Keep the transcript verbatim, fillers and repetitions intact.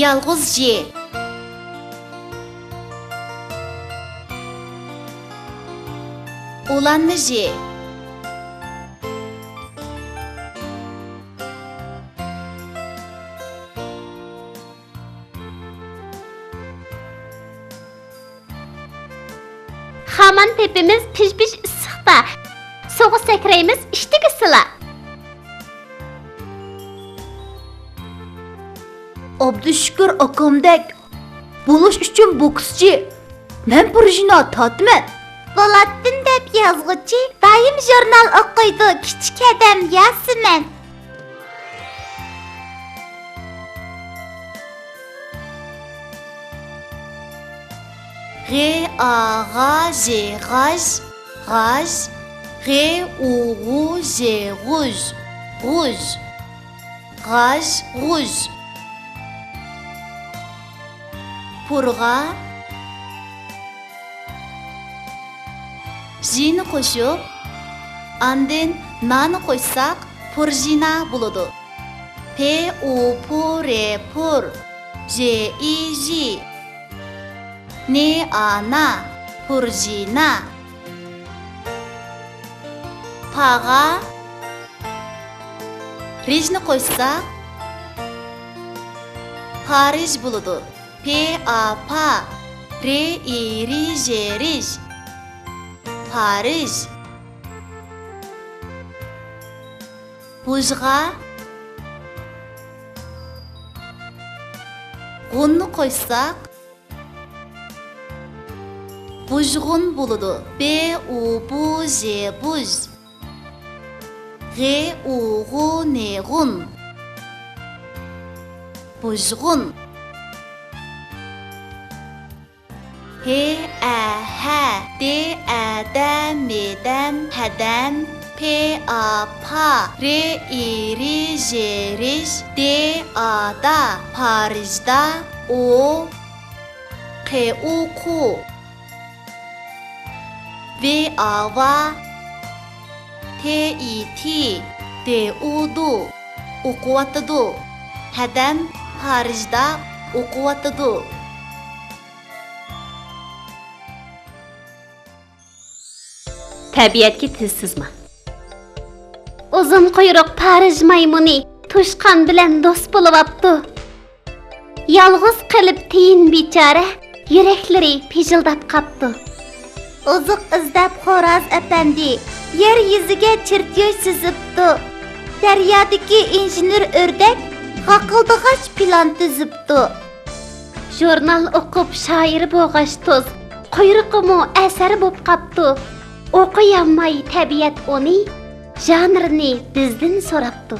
يالغۇز ژ. ئۇلانما ژ. خامان تېپىمىز پىژ-پىژ ئىسسىقتا، سۇغا سەكرەيمىز ئىشتىكى سىلا. ئابدۇشۈكۈر ئاكامدەك بولۇش ئۈچۈن بوكسچى، مەن پۇرژىنا تارتىمەن. بولاتتىن دەپ يازغۇچى دائىم ژۇرنال ئوقۇيدۇ، كىچىك ھەدەم ياسىمەن. غ، ئا، غا، ژ، غاژ، غاژ. غ، ئۇ، غۇ، ژ، غۇژ، غۇژ. غاژ، غۇژ. پۇرغا ژنى قوشۇپ، ئاندىن نانى قوشساق، پۇرژىنا بولىدۇ. پ، ئۇ، پۇ، ر، پۇر. ژ، ئى، ژى. ن، ئا، نا، پۇرژىنا. پاغا رژنى قوشساق، پارىژ بولىدۇ. پ، ئا، پا، ر، ئى، رى، ژ، رىژ. پارىژ. بۇژغا غۇننى قوشساق، بۇژغۇن بولىدۇ. ب، ئۇ، بۇ، ژ، بۇژ. غ، ئۇ، غۇ، ن، غۇن. بۇژغۇن. ھ، ئە، ھە، د، ئە، دە، م، دەم، ھەدەم. پ، ئا، پا، ر، ئى، رى، ژ، رىژ. د، ئا، دا، پارىژدا. ئو، ق، ئۇ، قۇ. ۋ، ئا، ۋا، ت، ئى، تى، د، ئۇ، دۇ. ئوقۇۋاتىدۇ. ھەدەم پارىژدا ئوقۇۋاتىدۇ. تەبىئەتكە تىز سىزما. ئۇزۇن قۇيرۇق پارىژ مايمۇنى توشقان بىلەن دوست بولۇۋاپتۇ. يالغۇز قېلىپ تىيىن بىچارە، يۈرەكلىرى پىژىلداپ قاپتۇ. ئوزۇق ئىزدەپ خوراز ئەپەندى يەر يۈزىگە چېرتيوژ سىزىپتۇ. دەريادىكى ئىنژېنېر ئۆردەك غاقىلدىغاچ پىلان تۈزۈپتۇ. ژۇرنال ئوقۇپ شائىر بولغاچ توز، قۇيرۇقىمۇ ئەسەر بوپ قاپتۇ. ئوقۇيالماي تەبىئەت ئۇنى، ژانىرنى بىزدىن سوراپتۇ.